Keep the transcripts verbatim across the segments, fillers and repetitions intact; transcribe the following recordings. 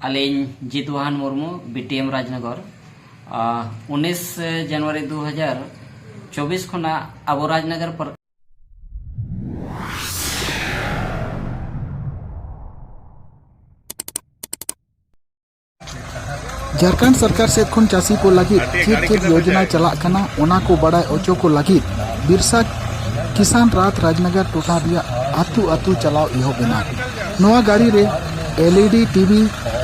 ᱟᱹᱞᱤᱧ ᱡᱤᱛᱩᱣᱟᱦᱟᱱ ᱢᱩᱨᱢᱩ, ᱵᱤᱴᱤᱮᱢ ᱨᱟᱡᱽᱱᱚᱜᱚᱨ᱾ ᱩᱱᱤᱥ ᱡᱟᱱᱩᱣᱟᱨᱤ ᱫᱩ ᱦᱟᱡᱟᱨ ᱪᱚᱵᱵᱤᱥ ᱠᱷᱚᱱᱟᱜ ᱟᱵᱚ ᱨᱟᱡᱽᱱᱚᱜᱚᱨ ᱯᱨᱚ- ᱡᱷᱟᱲᱠᱷᱚᱸᱰ ᱥᱚᱨᱠᱟᱨ ᱥᱮᱫ ᱠᱷᱚᱱ ᱪᱟᱹᱥᱤ ᱠᱚ ᱞᱟᱹᱜᱤᱫ ᱪᱮᱫ ᱪᱮᱫ ᱭᱳᱡᱚᱱᱟ ᱪᱟᱞᱟᱜ ᱠᱟᱱᱟ, ᱚᱱᱟ ᱠᱚ ᱵᱟᱲᱟᱭ ᱚᱪᱚ ᱠᱚ ᱞᱟᱹᱜᱤᱫ ᱵᱤᱨᱥᱟ ᱠᱤᱥᱟᱱ ᱨᱟᱛᱷ ᱨᱟᱡᱽᱱᱚᱜᱚᱨ ᱴᱚᱴᱷᱟ ᱨᱮᱭᱟᱜ ᱟᱹᱛᱩ ᱟᱹᱛᱩ ᱪᱟᱞᱟᱣ ᱮᱦᱚᱵ ᱮᱱᱟ᱾ ᱱᱚᱣᱟ ᱜᱟᱹᱰᱤ ᱨᱮ ᱮᱞ ᱤ ᱰᱤ ᱴᱤ ᱵᱷᱤ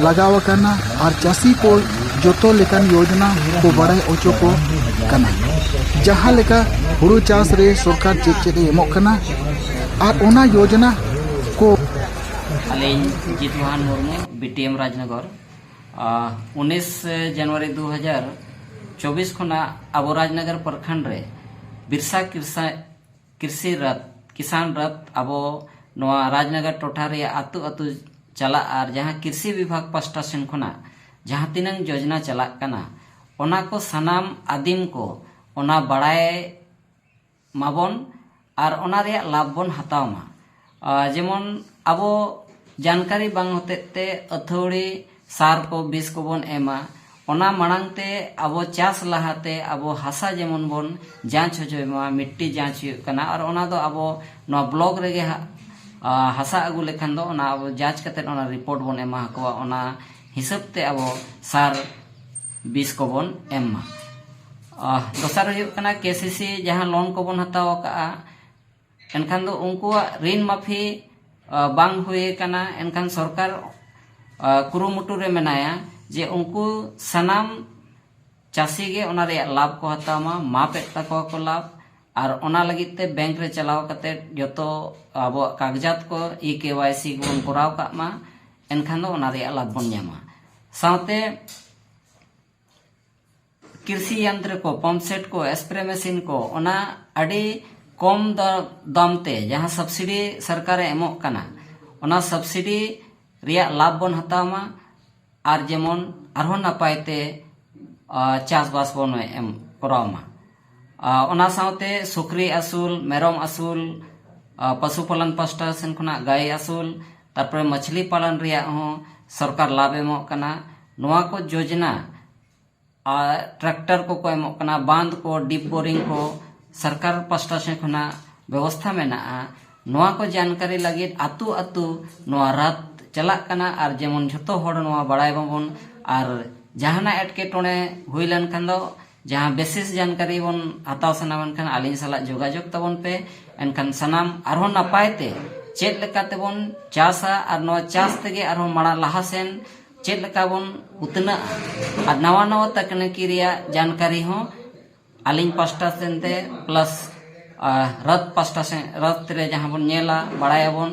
ᱞᱟᱜᱟᱣ ᱟᱠᱟᱱᱟ ᱟᱨ ᱪᱟᱹᱥᱤ ᱠᱚ ᱡᱚᱛᱚ ᱞᱮᱠᱟᱱ ᱭᱳᱡᱚᱱᱟ ᱠᱚ ᱵᱟᱲᱟᱭ ᱚᱪᱚ ᱠᱚ ᱠᱟᱱᱟ᱾ ᱡᱟᱦᱟᱸ ᱞᱮᱠᱟ ᱦᱩᱲᱩ ᱪᱟᱥ ᱨᱮ ᱥᱚᱨᱠᱟᱨ ᱪᱮᱫ ᱪᱮᱫ ᱮ ᱮᱢᱚᱜ ᱠᱟᱱᱟ ᱟᱨ ᱚᱱᱟ ᱭᱳᱡᱚᱱᱟ ᱠᱚ ᱟᱹᱞᱤᱧ ᱡᱤᱛᱩᱣᱟᱦᱟᱱ ᱢᱩᱨᱢᱩ, ᱵᱤᱴᱤᱮᱢ ᱨᱟᱡᱽᱱᱚᱜᱚᱨ᱾ ᱩᱱᱤᱥ ᱡᱟᱱᱩᱣᱟᱨᱤ ᱫᱩ ᱦᱟᱡᱟᱨ ᱪᱚᱵᱵᱤᱥ ᱠᱷᱚᱱᱟᱜ ᱟᱵᱚ ᱨᱟᱡᱽᱱᱚᱜᱚᱨ ᱯᱨᱚᱠᱷᱚᱸᱰ ᱨᱮ ᱵᱤᱨᱥᱟ ᱠᱤᱨᱥᱟ- ᱠᱨᱤᱥᱤ ᱨᱟᱛᱷ, ᱠᱤᱥᱟᱱ ᱨᱟᱛᱷ ᱟᱵᱚ ᱱᱚᱣᱟ ᱨᱟᱡᱽᱱᱚᱜᱚᱨ ᱴᱚᱴᱷᱟ ᱨᱮᱭᱟᱜ ᱟᱹᱛᱩ ᱟᱹᱛᱩ ᱪᱟᱞᱟᱜ ᱟᱨ ᱡᱟᱦᱟᱸ ᱠᱨᱤᱥᱤ ᱵᱤᱵᱷᱟᱜᱽ ᱯᱟᱥᱴᱟ ᱥᱮᱱ ᱠᱷᱚᱱᱟᱜ ᱡᱟᱦᱟᱸ ᱛᱤᱱᱟᱹᱝ ᱡᱳᱡᱽᱱᱟ ᱪᱟᱞᱟᱜ ᱠᱟᱱᱟ, ᱚᱱᱟ ᱠᱚ ᱥᱟᱱᱟᱢ ᱟᱹᱫᱤᱢ ᱠᱚ ᱚᱱᱟ ᱵᱟᱲᱟᱭ ᱢᱟᱵᱚᱱ ᱟᱨ ᱚᱱᱟ ᱨᱮᱭᱟᱜ ᱞᱟᱵᱷ ᱵᱚᱱ ᱦᱟᱛᱟᱣ ᱢᱟ᱾ ᱟᱨ ᱡᱮᱢᱚᱱ ᱟᱵᱚ ᱡᱟᱱᱠᱟᱨᱤ ᱵᱟᱝ ᱦᱚᱛᱮᱡ ᱛᱮ ᱟᱹᱛᱷᱟᱹᱣᱲᱤ ᱥᱟᱨ ᱠᱚ, ᱵᱤᱥ ᱠᱚᱵᱚᱱ ᱮᱢᱟ, ᱚᱱᱟ ᱢᱟᱲᱟᱝ ᱛᱮ ᱟᱵᱚ ᱪᱟᱥ ᱞᱟᱦᱟᱛᱮ ᱟᱵᱚ ᱦᱟᱥᱟ ᱡᱮᱢᱚᱱ ᱵᱚᱱ ᱡᱟᱸᱪ ᱦᱚᱪᱚᱭ ᱢᱟ, ᱢᱤᱴᱴᱤ ᱡᱟᱸᱪ ᱦᱩᱭᱩᱜ ᱠᱟᱱᱟ, ᱟᱨ ᱚᱱᱟ ᱫᱚ ᱟᱵᱚ ᱱᱚᱣᱟ ᱵᱞᱚᱠ ᱨᱮᱜᱮ ᱦᱟ-, ᱟ, ᱦᱟᱥᱟ ᱟᱹᱜᱩ ᱞᱮᱠᱷᱟᱱ ᱫᱚ ᱚᱱᱟ ᱟᱵᱚ ᱡᱟᱸᱪ ᱠᱟᱛᱮᱫ ᱚᱱᱟ ᱨᱤᱯᱳᱨᱴ ᱵᱚᱱ ᱮᱢᱟ ᱟᱠᱚᱣᱟ, ᱚᱱᱟ ᱦᱤᱥᱟᱹᱵ ᱛᱮ ᱟᱵᱚ ᱥᱟᱨ ᱵᱤᱥ ᱠᱚᱵᱚᱱ ᱮᱢ ᱢᱟ᱾ ᱟ, ᱫᱚᱥᱟᱨ ᱦᱩᱭᱩᱜ ᱠᱟᱱᱟ ᱠᱮ ᱥᱤ ᱥᱤ ᱡᱟᱦᱟᱸ ᱞᱳᱱ ᱠᱚᱵᱚᱱ ᱦᱟᱛᱟᱣ ᱟᱠᱟᱫᱼᱟ, ᱮᱱᱠᱷᱟᱱ ᱫᱚ ᱩᱱᱠᱩᱣᱟᱜ ᱨᱤᱱ ᱢᱟᱯᱷᱤ, ᱟ, ᱵᱟᱝ ᱦᱩᱭ ᱟᱠᱟᱱᱟ, ᱮᱱᱠᱷᱟᱱ ᱥᱚᱨᱠᱟᱨ, ᱟ, ᱠᱩᱨᱩᱢᱩᱴᱩ ᱨᱮ ᱢᱮᱱᱟᱭᱟ ᱡᱮ ᱩᱱᱠᱩ ᱥᱟᱱᱟᱢ ᱪᱟᱹᱥᱤ ᱜᱮ ᱚᱱᱟ ᱨᱮᱭᱟᱜ ᱞᱟᱵᱷ ᱠᱚ ᱦᱟᱛᱟᱣ ᱢᱟ, ᱢᱟᱯᱮᱫ ᱛᱟᱠᱚᱣᱟ ᱠᱚ ᱞᱟᱵᱷ, ᱟᱨ ᱚᱱᱟ ᱞᱟᱹᱜᱤᱫ ᱛᱮ ᱵᱮᱝᱠ ᱨᱮ ᱪᱟᱞᱟᱣ ᱠᱟᱛᱮ ᱡᱚᱛᱚ ᱟᱵᱚᱣᱟᱜ ᱠᱟᱜᱡᱟᱛ ᱠᱚ ᱤ ᱠᱮ ᱣᱟᱭ ᱥᱤ ᱠᱚᱵᱚᱱ ᱠᱚᱨᱟᱣ ᱠᱟᱜ ᱢᱟ, ᱮᱱᱠᱷᱟᱱ ᱫᱚ ᱚᱱᱟ ᱨᱮᱭᱟᱜ ᱞᱟᱵᱷ ᱵᱚᱱ ᱧᱟᱢᱟ᱾ ᱥᱟᱶᱛᱮ ᱠᱨᱤᱥᱤ ᱭᱚᱱᱛᱨᱚ ᱠᱚ, ᱯᱟᱢᱯ ᱥᱮᱴ ᱠᱚ, ᱥᱯᱨᱮ ᱢᱮᱥᱤᱱ ᱠᱚ, ᱚᱱᱟ ᱟᱹᱰᱤ ᱠᱚᱢ ᱫᱟ-, ᱫᱟᱢ ᱛᱮ ᱡᱟᱦᱟᱸ ᱥᱟᱵᱥᱤᱰᱤ ᱥᱚᱨᱠᱟᱨᱮ ᱮᱢᱚᱜ ᱠᱟᱱᱟ, ᱚᱱᱟ ᱥᱟᱵᱥᱤᱰᱤ ᱨᱮᱭᱟᱜ ᱞᱟᱵᱷ ᱵᱚᱱ ᱦᱟᱛᱟᱣ ᱢᱟ ᱟᱨ ᱡᱮᱢᱚᱱ ᱟᱨᱦᱚᱸ ᱱᱟᱯᱟᱭ ᱛᱮ, ᱟ, ᱪᱟᱥᱵᱟᱥ ᱵᱚᱱ ᱮᱢ ᱠᱚᱨᱟᱣ ᱢᱟ᱾ ᱟ, ᱚᱱᱟ ᱥᱟᱶᱛᱮ ᱥᱩᱠᱨᱤ ᱟᱹᱥᱩᱞ, ᱢᱮᱨᱚᱢ ᱟᱹᱥᱩᱞ, ᱟ, ᱯᱚᱥᱩ ᱯᱟᱞᱚᱱ ᱯᱟᱥᱴᱟ ᱥᱮᱱ ᱠᱷᱚᱱᱟᱜ ᱜᱟᱹᱭ ᱟᱹᱥᱩᱞ, ᱛᱟᱨᱯᱚᱨᱮ ᱢᱟᱪᱷᱞᱤ ᱯᱟᱞᱚᱱ ᱨᱮᱭᱟᱜ ᱦᱚᱸ ᱥᱚᱨᱠᱟᱨ ᱞᱟᱵᱷ ᱮᱢᱚᱜ ᱠᱟᱱᱟ᱾ ᱱᱚᱣᱟ ᱠᱚ ᱡᱳᱡᱽᱱᱟ ᱟᱨ ᱴᱨᱟᱠᱴᱟᱨ ᱠᱚᱠᱚ ᱮᱢᱚᱜ ᱠᱟᱱᱟ, ᱵᱟᱸᱫᱷ ᱠᱚ, ᱰᱤᱯ ᱵᱳᱨᱤᱝ ᱠᱚ ᱥᱚᱨᱠᱟᱨ ᱯᱟᱥᱴᱟ ᱥᱮᱫ ᱠᱷᱚᱱᱟᱜ ᱵᱮᱵᱚᱥᱛᱷᱟ ᱢᱮᱱᱟᱜᱼᱟ᱾ ᱱᱚᱣᱟ ᱠᱚ ᱡᱟᱱᱠᱟᱨᱤ ᱞᱟᱹᱜᱤᱫ ᱟᱹᱛᱩ ᱟᱹᱛᱩ ᱱᱚᱣᱟ ᱨᱟᱛ ᱪᱟᱞᱟᱜ ᱠᱟᱱᱟ, ᱟᱨ ᱡᱮᱢᱚᱱ ᱡᱷᱚᱛᱚ ᱦᱚᱲ ᱱᱚᱣᱟ ᱵᱟᱲᱟᱭ ᱢᱟᱵᱚᱱ, ᱟᱨ ᱡᱟᱦᱟᱱᱟᱜ ᱮᱴᱠᱮᱴᱚᱬᱮ ᱦᱩᱭ ᱞᱮᱱᱠᱷᱟᱱ ᱫᱚ, ᱡᱟᱦᱟᱸ ᱵᱤᱥᱮᱥ ᱡᱟᱱᱠᱟᱨᱤ ᱵᱚᱱ ᱦᱟᱛᱟᱣ ᱥᱟᱱᱟ ᱢᱮᱱᱠᱷᱟᱱ ᱟᱹᱞᱤᱧ ᱥᱟᱞᱟᱜ ᱡᱳᱜᱟᱡᱳᱜᱽ ᱛᱟᱵᱚᱱ ᱯᱮ᱾ ᱮᱱᱠᱷᱟᱱ ᱥᱟᱱᱟᱢ ᱟᱨᱦᱚᱸ ᱱᱟᱯᱟᱭ ᱛᱮ ᱪᱮᱫ ᱞᱮᱠᱟ ᱛᱮᱵᱚᱱ ᱪᱟᱥᱟ ᱟᱨ ᱱᱚᱣᱟ ᱪᱟᱥ ᱛᱮᱜᱮ ᱟᱨᱦᱚᱸ ᱢᱟᱲᱟᱝ ᱞᱟᱦᱟ ᱥᱮᱱ ᱪᱮᱫ ᱞᱮᱠᱟ ᱵᱚᱱ ᱩᱛᱱᱟᱹᱜᱼᱟ, ᱟᱨ ᱱᱟᱣᱟ ᱱᱟᱣᱟ ᱛᱟᱠᱱᱤᱠᱤ ᱨᱮᱭᱟᱜ ᱡᱟᱱᱠᱟᱨᱤ ᱦᱚᱸ ᱟᱹᱞᱤᱧ ᱯᱟᱥᱴᱟ ᱥᱮᱱ ᱛᱮ ᱯᱞᱟᱥ, ᱟᱦ, ᱨᱟᱛ ᱯᱟᱥᱴᱟ ᱥᱮᱱ, ᱨᱟᱛ ᱨᱮ ᱡᱟᱦᱟᱸ ᱵᱚᱱ ᱧᱮᱞᱟ, ᱵᱟᱲᱟᱭᱟᱵᱚᱱ,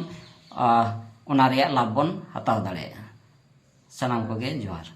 ᱟᱦ, ᱚᱱᱟ ᱨᱮᱭᱟᱜ ᱞᱟᱵᱷ ᱵᱚᱱ ᱦᱟᱛᱟᱣ ᱫᱟᱲᱮᱭᱟᱜᱼᱟ᱾ ᱥᱟᱱᱟᱢ ᱠᱚᱜᱮ ᱡᱚᱦᱟᱨ᱾